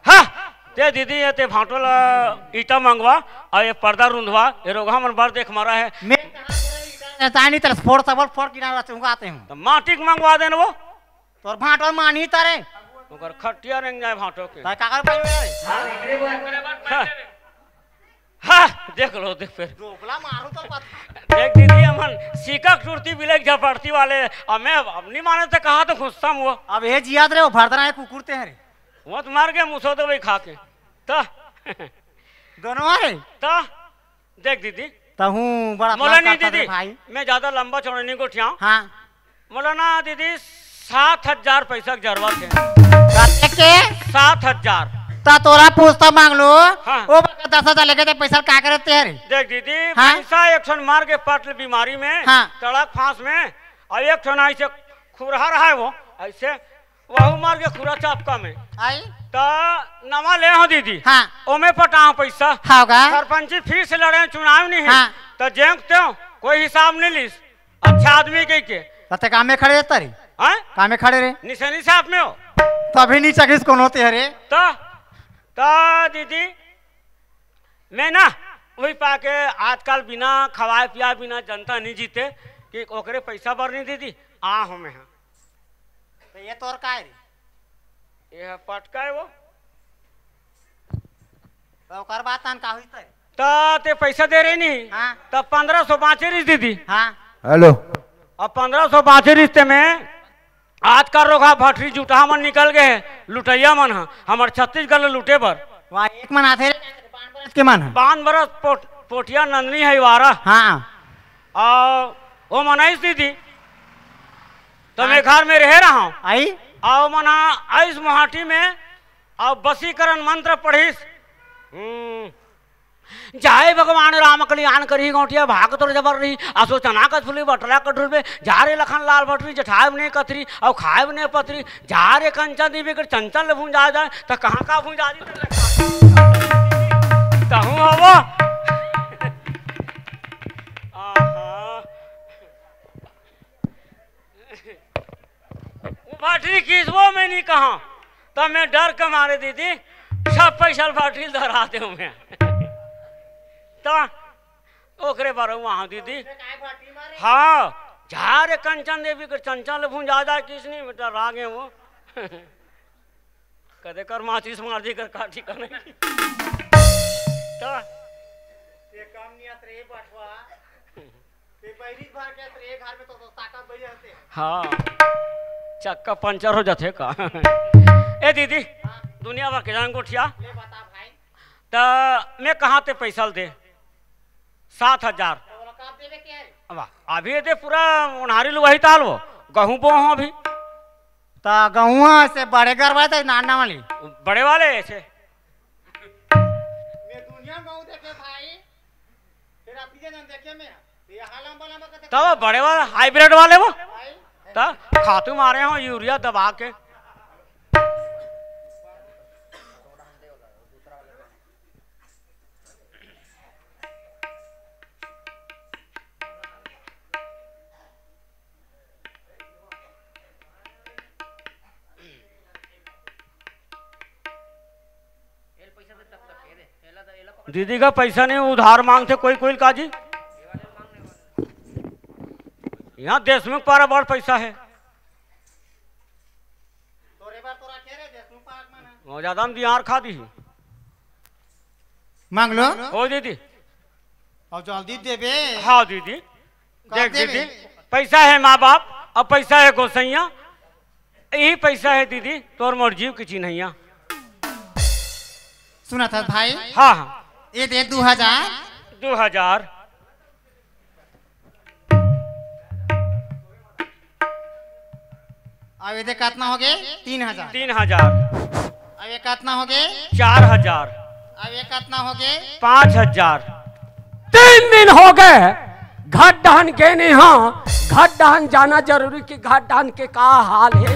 हाँ, ते दीदी, ये ते भांटो ला ईटा मंगवा, और ये पर्दा रुंधवा, ये रोगहा मन बर देख मरा है। मैं तानी तर फोड़ सबल फोड़ किनारा चुंगाते हूँ। तो माटी के मंगवा देन वो। तोर भांटो मानी तारे। ओकर खटिया रेंग जाए भांटो के। ताई काकर पाई में? हाँ, देख लो, देख फिर। दोबला मारू तो पता। देख दीदी, हमन सीका टूटती बिलेक झपड़ती वाले, अब मैं अब नहीं माने तो कहा तो गुस्सा में वो। अब हे जियाद रे, वो भरदरा है कुकुर ते हरे। वो तो मर गए मुसो दवाई खा के। त दोनों हरे? त देख दीदी। तहूँ बड़ा मोला नहीं दीदी, भाई। मैं ज्यादा लंबा चौड़ा नहीं गोठियाऊँ। हाँ। मोला ना दीदी, सात हजार पैसा के जरूरत है। कते के? सात हजार। त तोला पूछता मांग लो। हाँ। वो बका दस हजार लेके ते पैसा का करते हैं रे? देख दीदी, हाँ? पैसा एक ठन मार के पटल बीमारी में, हाँ। तड़क फांस में, और एक ठन ऐसे खुरहा रहा है वो, ऐसे वहू मार के खुरा चापका में। आई? त नवा ले हो दीदी। हाँ। ओमे पटाओ पैसा। हाँ का? सरपंची फिर से लड़े, चुनाव नहीं है। हाँ। त जेंक ते कोई हिसाब नहीं लीस। अच्छा आदमी कह के। त ते कामे खड़े रहता रे? हाँ? कामे खड़े रे? निशानी साफ में हो। तभी नहीं चकिस कौन होते हरे? त, त दीदी, मैं ना वही पाके आजकल बिना खवाए पिया बिना जनता नहीं जीते कि ओकरे पैसा बर नहीं दीदी। आ हो मैं हाँ। तो ये तोर का है रे? ये है पटका है वो। तो ओकर बात आन का हुई तय? त ते पैसा दे रही नहीं? हाँ। तब पन्द्रह सौ बाँचे रहिस दीदी। हाँ। हेलो। अब पन्द्रह सौ बाँचे रहिस ते में आज का रोगा भटरी जुटहा मन निकल गए हैं, लुटैया मन ह, हमर छत्तीसगढ़ ल लूटे बर। वहाँ एक मन आथे रे, बान बरस के मन ह। बान बरस पोट-, पोटिया नंदनी है वारा। हाँ। और वो मन आइस दीदी, तो मैं हाँ। घर में रहे रहा हूँ। आई? और मन ह आइस मोहाटी में, और बसीकरण मंत्र पढ़िस। हम्म। जाए भगवान राम कल्याण करही गौंटिया, भाग तोर जबर रही। असो चना कस फुली बटरा कटुर में, जा रे लखन लाल भटरी, जठाए में कतरी, अउ खाए में पतरी। जा रे कंचन देवी के चंचल भुंजा जाए, त कहाँ का भुंजा दी? तहूँ हवो। आहा। वो बाटरी किस वो मैं नहीं कहा, तब मैं डर के मारे दीदी, सब पैसा बाटरी धरा दे मैं। तो ओकरे बारे वहाँ दीदी। हाँ, जा रे कंचन देवी के चंचल भुंजा जाए किस नहीं बेटा, रागे वो। कदे कर माचिस मार दी कर काठी का नहीं। तो ये काम नियत रे बठवा। ते बहिरी भर के तेरे घर में तो, तो ताकत बही रहते हैं। हाँ, चक्का पंचर हो जाते का। ए दीदी, दुनिया भर के जान गोठिया। ले बता भाई। त मैं कहाँ ते पैसा दे? सात हजार। तो बोला, कब देवे के है? अब अभी ये दे पूरा उन्हारी लुवाही ताल वो, गहूँ बो हो अभी। त गहुआ से बड़े गरवा त नाना वाली। बड़े वाले ऐसे। मैं दुनिया में बहुत देखे भाई। फिर आप ये जन देखे मैं। ये हाला लंबा लंबा करते तब बड़े वाला हाइब्रिड वाले वो। भाई। त खातू मारे हो यूरिया दबा के। दीदी का पैसा नहीं, उधार मांगथे कोई कोई काजी। यहाँ देशमुख पारा बड़ पैसा है। तोरे बार तोरा के रे देशमुख पारा मन। वो ज्यादा हम दियार खा दी। मांग लो। हो दीदी। और जल्दी देबे। हाँ दीदी। कब देख देबे? दीदी, पैसा है माँ बाप, अब पैसा है गोसैया, यही पैसा है दीदी, तोर मोर जीव की चिन्हैया। सुना था भाई? हाँ, हाँ। ये दे दो हजार। दो हजार। अब ये दे कितना हो गए? तीन हजार। तीन हजार। अब ये कितना हो गए? चार हजार। अब ये कितना हो गए? पाँच हजार। तीन दिन हो गए, घाट डहन गए नहीं। हाँ, घाट डहन जाना जरूरी कि घाट डहन के का हाल है?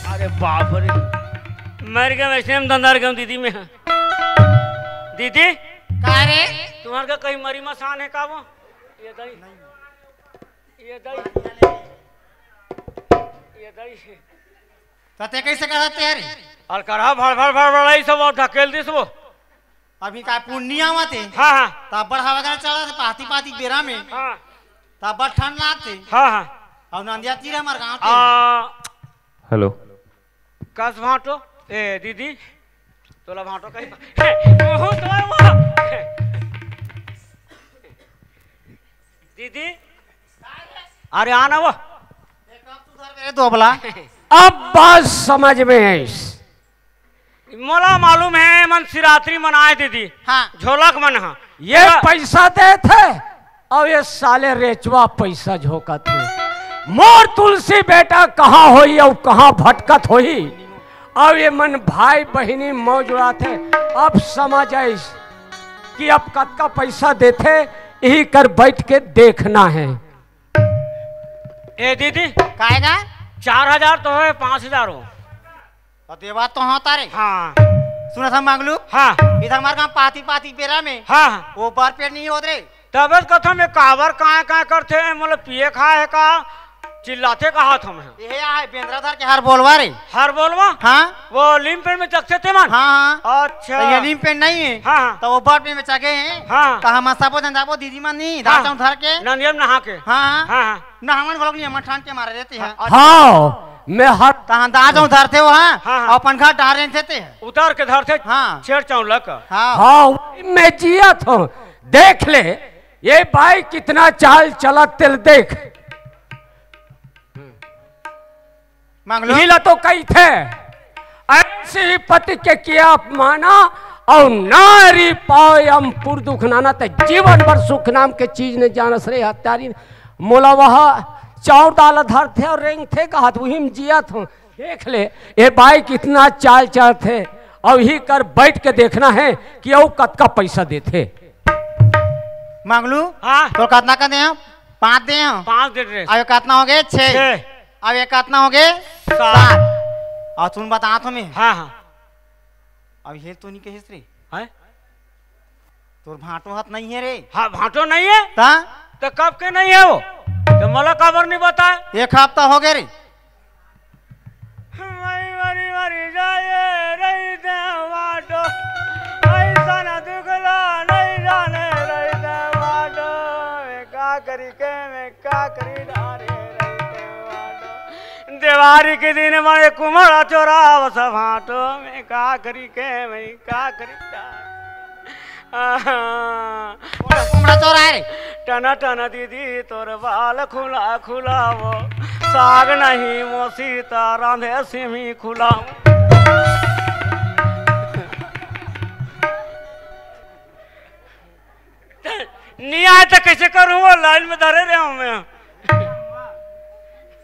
अरे बाप रे, मर गए वैसे हम दंदर गए दीदी में। दीदी, का रे? तुम्हार का कहीं मरी मसान है का वो? ये दई, ये दई, ये दई। त ते कैसे करत ते रे? अलकरहा भड़ भड़ भड़ भड़, ई सब वो ढकेल दिस वो। अभी का पूर्णिया आवत हे। हाँ, हाँ। त बड़ हवा चलत हे, पाती पाती बेरा में। हाँ। त बड़ ठंड लागथे। हाँ, हाँ। अउ नंदिया तीर हमर गाँव के। आ, हेलो। कस भांटो? ए, दीदी, तोला भांटो कही। ओहो, तो वो। दीदी, अरे आना वो। मेरे दोबला। अब बात समझ में आइस। मोला मालूम है, मन शिवरात्रि मनाए दीदी। हाँ। झोलक मन हा। ये पूरा पैसा देथे अउ ये साले रेचवा पैसा झोंकत हे। मोर तुलसी बेटा कहाँ होही अउ कहाँ भटकत होही? अउ ये मन भाई बहिनी मौज उड़ाथे। अब समझ आइस कि अब कतका पैसा देथे, यही कर बैठ के देखना है। ए दीदी, काहे का? चार हजार तो है, पाँच हजार हो। तो देवा तो हाँ तारे। हाँ। सुना था मंगलू? हाँ। इधर हमारे गाँव पाती पाती बेरा में। हाँ, हाँ। वो बार पेड़ नहीं होत रे। तबे तो कथम ये काबर काय काय करथे, मतलब पिए खाए का चिल्लाथे का हाथ हम हैं। ये आए बेंद्रा धर के हर बोलवा रे। हर बोलवा? हाँ। वो लीम पेड़ में चकथे ते मन? हाँ, हाँ। अच्छा। तो ये लीम पेड़ नहीं है। हाँ, हाँ। तो वो बार पेड़ में चगे हैं। हाँ। तो हम सबो जन जाबो दीदी मन नहीं, हाँ। दाचम धर के। नंदियम नहा के। हाँ, हाँ। हाँ, हाँ। नहावन घलोक नहीं, हमन ठान के मारे रहते हैं। हाँ, अच्छा। हाँ, मैं हर तहाँ दाचम धरते हो, हाँ। हाँ, हाँ। अपन घर डाल रहे थे। उतार के धरते। हाँ। छेड़ चौलक। हाँ। हाँ, वही मैं जियत हूँ। देख ले, ये भाई कितना चाल चलत तेल देख। मांग लो। इही ला तो कहिथे, ऐसे ही पति के किया अपमाना, और नारी पाए अमपुर दुख नाना, ते जीवन भर सुख नाम के चीज ने जानस रे हत्यारी। मोला वह चाउर दाल धरथे और रेंगथे कहत, उही में जियत हूँ। देख ले, ए बाई कितना चाल चलथे, अउ ही कर बैठ के देखना हे कि अउ कतका पैसा देथे। मंगलू, हाँ। तोर कतना का दे हंव? पाँच दे हंव। पाँच दे रहे। अब ये कतना हो गए? छह। छह। अब ये कतना हो गए? सात। सात। अउ सुन, बतात हंव मैं। हाँ, हाँ। अब ये तो नहीं कहिस रे। हैं? तोर भांटो हाथ नहीं है रे। हाँ, भांटो नहीं है? ता? तो कब के नहीं है वो? तो मोला काबर नहीं बताए? एक हफ्ता हो गए रे। मरी, मरी, मरी जाए रही दे भांटो, ऐसा ना दुखला नहीं जाने रही दे भांटो। मैं का करी के, मैं का करी डारे रही दे भांटो। देवारी के दिन मने कुमड़ा चोरावस भांटो, मैं का करी के, मैं का करी डारे। आहा। कुमड़ा चोराए रे। टना टना दीदी तोर बाल खुला खुला वो, साग नहीं मोसी ता रांधे सिमी खुला। नहीं आए तो कैसे करूँ, वो लाइन में धरे रहे हूँ मैं।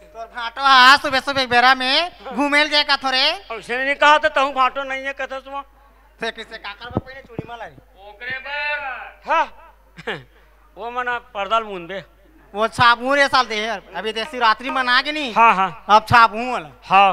तोर भांटो हा सुबह सुबह बेरा में घूमे ल जाए का थोरे। अइसे नहीं कहा तो तहूँ भांटो नहीं है कहता सुबह। ते किसे काकर बर पहिने चूड़ी माला रे? ओकरे बर। हाँ। वो मना पर्दा ल मुंदे। वो छापहूँ रे साल दे यार। अभी ते शिवरात्रि मना के नहीं। हाँ, हाँ। अब छापहूँ वाला। हाँ।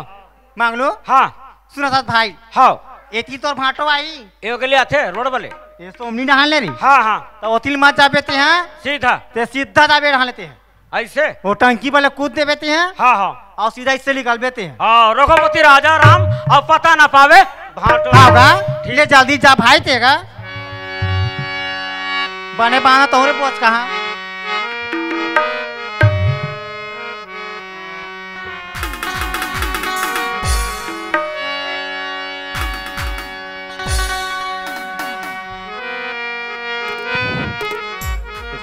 मंगलू? हाँ। सुना साथ भाई। हाँ। एती तोर भांटो आई। ए ओके ले आथे रोड वाले। ये सोमनी नहान ले रही। हाँ, हाँ। तो ओतिल मत जाबे ते, हाँ? सीधा। ते सीधा जाबे नहान लेते हैं। ऐसे? वो टंकी वाले कूद देबे ते हैं। हाँ, हाँ। अउ सीधा इससे निकलबे ते हैं। हाँ, रघुपति राजा राम अउ पता ना पावे भांटो। हाँ बा, ठीक। ले जल्दी जा भाई तेगा। बने बाना तोहरे बोझ कहाँ?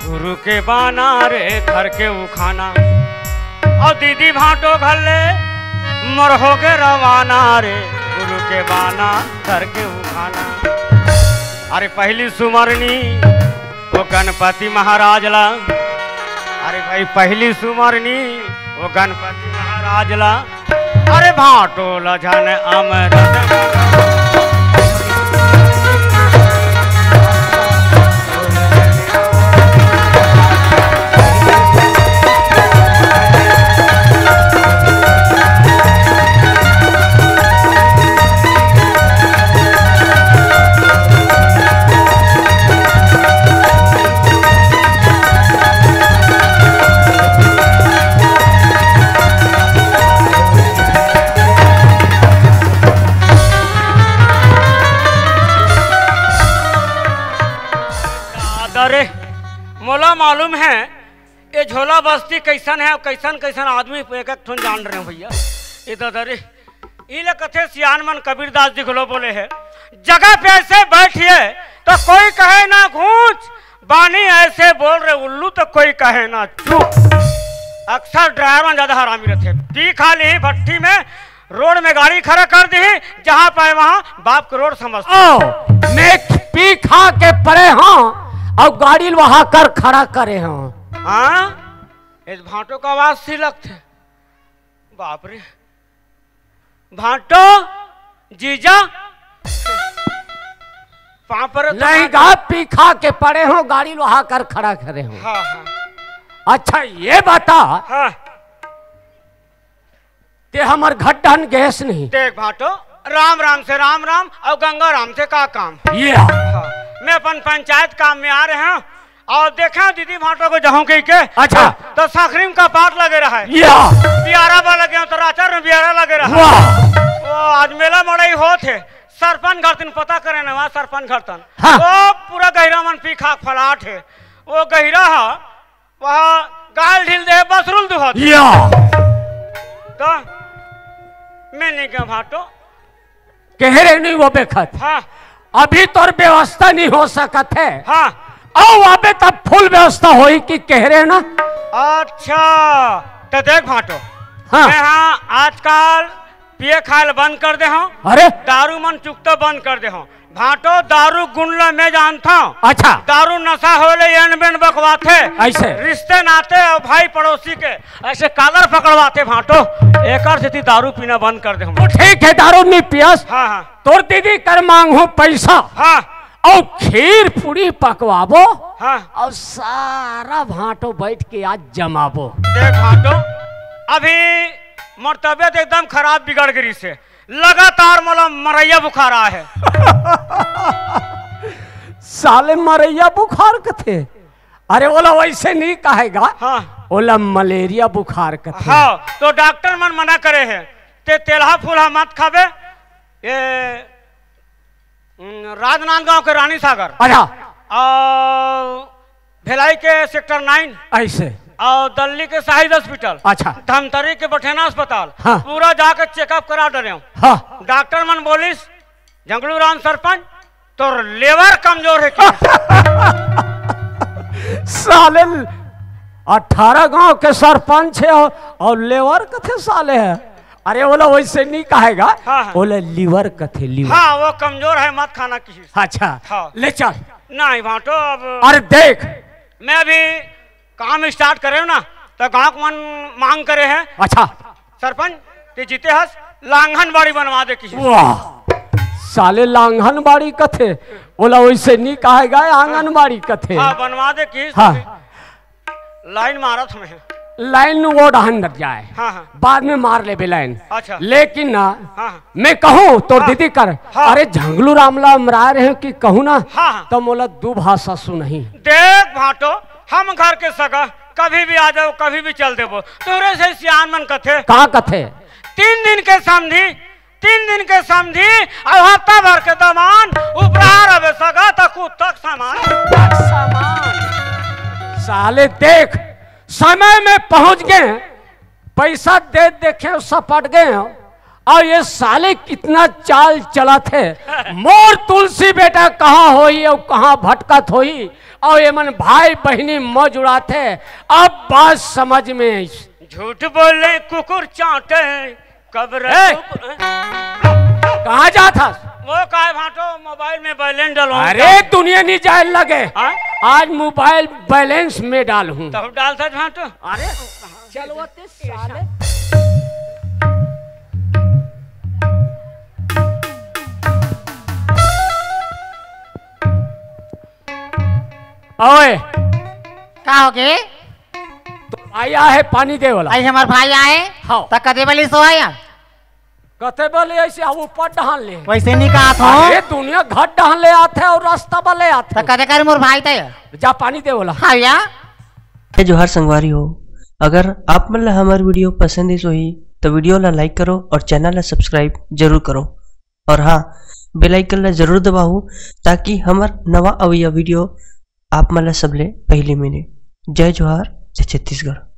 गुरु के बाना रे घर के उखाना, अउ दीदी भांटो घर ले मोर होगे रवाना रे, गुरु के बाना घर के उखाना। अरे पहली सुमरनी वो गणपति महाराज ला, अरे भाई पहली सुमरनी वो गणपति महाराज ला, अरे भांटो ल झन अमरत। दादा रे, मोला मालूम है, ये झोला बस्ती कैसन है, कैसन कैसन आदमी एक एक ठन जान रहे हो भैया। ये दादा रे, ई ले कथे सियान मन कबीरदास जी घलो बोले है, जगह पे ऐसे बैठिए तो कोई कहे ना घूंच, बानी ऐसे बोल रहे उल्लू तो कोई कहे ना चुप। अक्सर ड्राइवर मन ज्यादा हरामी रहते, पी खा ली भट्टी में, रोड में गाड़ी खड़ा कर दी, जहां पाए वहां बाप के रोड समझ। ओ, मैं पी खा के पड़े हंव अउ गाड़ी ल वहां कर खड़ा करे हंव। हाँ, इस भांटो का आवाज सी लगथे। बाप रे, भांटो जीजा पांव पर नहीं गा, पी खा के पड़े हंव, गाड़ी ल वहां कर खड़ा करे हंव। हाँ, हाँ। अच्छा ये बता, हाँ। ते हमर घर डहन गेस नहीं। देख भांटो, राम राम से राम राम अउ गंगा राम से का काम। ये हाँ, मैं अपन पंचायत काम में आ रहे हंव अउ देखे दीदी भांटो को जहूं कही के। अच्छा। तो साखरी में कपाट लगे रहा है। या। बियारा बा लगे तो राचर में बियारा लगे रहा है। वाह। वो आज मेला मड़ई होत हे, सरपंच घर तन पता करे ना, वहाँ सरपंच घर तन। हाँ। वो पूरा गहिरा मन पी खा फलाट हे। वो गहिरा हा वहाँ गाल ढील दे, बसरुल दुहत। या। तो मैं नहीं गया भांटो। कहे रहे नहीं वो बेखत। हाँ। अभी तोर व्यवस्था नहीं हो सकत है। हाँ। अउ अबे तब फुल व्यवस्था होई कि कहे रहे ना। अच्छा, तो देख भांटो। हाँ। मैं हाँ आजकल पिए खाए ल बंद कर दे हंव। अरे। दारू मन चुकता बंद कर दे हंव। भांटो, दारू गुण ल मैं जानथंव। अच्छा। दारू नशा होले एन बेन बकवाथे। ऐसे? रिश्ते नाते अउ भाई पड़ोसी के ऐसे कालर पकड़वाथे भांटो। एकर सेती दारू पीना बंद कर दे हम। तो ठीक है, दारू नहीं पियस। हाँ, हाँ। तोर दीदी कर मांगहूं पैसा। हाँ। अउ खीर पूड़ी पकवाबो। हाँ। अउ सारा भांटो बैठ के आज जमाबो। देख भांटो, अभी मोर तबियत एकदम खराब बिगड़ गई से। लगातार मोला मरैया बुखार आए हे। साले मरैया बुखार कथे? अरे ओला वैसे नहीं कहेगा। हाँ। ओला मलेरिया बुखार कथे। हाँ, तो डॉक्टर मन मना करे हे, ते तेलहा फूलहा मत खाबे। ये, हम्म, राजनांदगांव के रानी सागर। अच्छा। अउ भिलाई के सेक्टर नाइन। ऐसे? अउ दिल्ली के शाहिद हॉस्पिटल। अच्छा। धमतरी के बठेना अस्पताल। हाँ। पूरा जाके चेकअप करा डरेंव। हाँ। डॉक्टर मन बोलिस, "झंगलू राम सरपंच, तोर लेवर कमजोर हे।" कि साले अठारह गांव के सरपंच हे अउ, अउ लेवर कथे साले हे। अरे ओला वैसे नहीं कहेगा। हाँ, हाँ। ओला लिवर कथे, लिवर। हाँ, वो कमजोर हे, मत खाना किसी से। अच्छा। हाँ। ले चल। नहीं भांटो, अब अरे देख, मैं अभी काम स्टार्ट करे ना, तो गांव के मन मांग करे हे। अच्छा। सरपंच, ते जीते हस, लांघन बाड़ी बनवा दे किसी। वाह, साले लांघन बाड़ी कथे, ओला वैसे नहीं कहेगा, आंगनबाड़ी कथे। हाँ, बनवा दे किसी। हाँ। लाइन मारत हमें। लाइन वो डहन जाए। हाँ, हाँ। बाद में मार लेबे लाइन। अच्छा। लेकिन ना, हाँ, हाँ। मैं कहूँ तो हाँ। दीदी कर, हाँ। अरे झंगलू राम ला अमरा रहे हो कि कहूँ ना, हाँ, हाँ। तो मोला दू भाषा सुनही। देख भांटो, हम घर के सगा, कभी भी आ जाओ, कभी भी चल देबो। तोरे से सियान मन कथे। का कथे? तीन दिन के समधी, तीन दिन के समधी अउ हफ्ता भर के दमान, उपरार अबे सगा त कुत्ता के समान। साले देख, समय में पहुंच गए, पैसा दे देखे सपट गए हो। अउ ये साले कितना चाल चलत हे। मोर तुलसी बेटा कहाँ होही अउ कहाँ भटकत होही, अउ ये मन भाई बहिनी म जुड़ात हे। अब बात समझ में आइस। झूठ बोले कुकुर चाटे, कब ए! रखो-, कहाँ जात हस? वो काय भांटो, मोबाइल में बैलेंस डलवाऊं अरे, का? दुनिया नहीं जाए लगे। हाँ? आज मोबाइल बैलेंस में डालहूँ। तब डाल था भांटो। अरे, चलवते साले। ओए। का होगे? तो भाई आए हे पानी दे वाला। आई हमार भाई आए? हाँ। त कदे बली सो आया? कते बली ऐसे ऊपर डहान ले। वैसे नहीं कहा था। अरे दुनिया घर डहान ले आथे अउ रास्ता बले आथे। त कदे करे मोर भाई ते? जा पानी दे वाला। हाँ भैया। जय जोहार संगवारी हो, अगर आप मन ला हमार वीडियो पसंद आइस होही तो वीडियो ला लाइक करो और चैनल ला सब्सक्राइब जरूर करो। और हाँ, बेल आइकन ला जरूर दबाओ ताकि हमार नवा अवैया वीडियो आप मन ला सबले पहले मिले। जय जोहार, जय छत्तीसगढ़।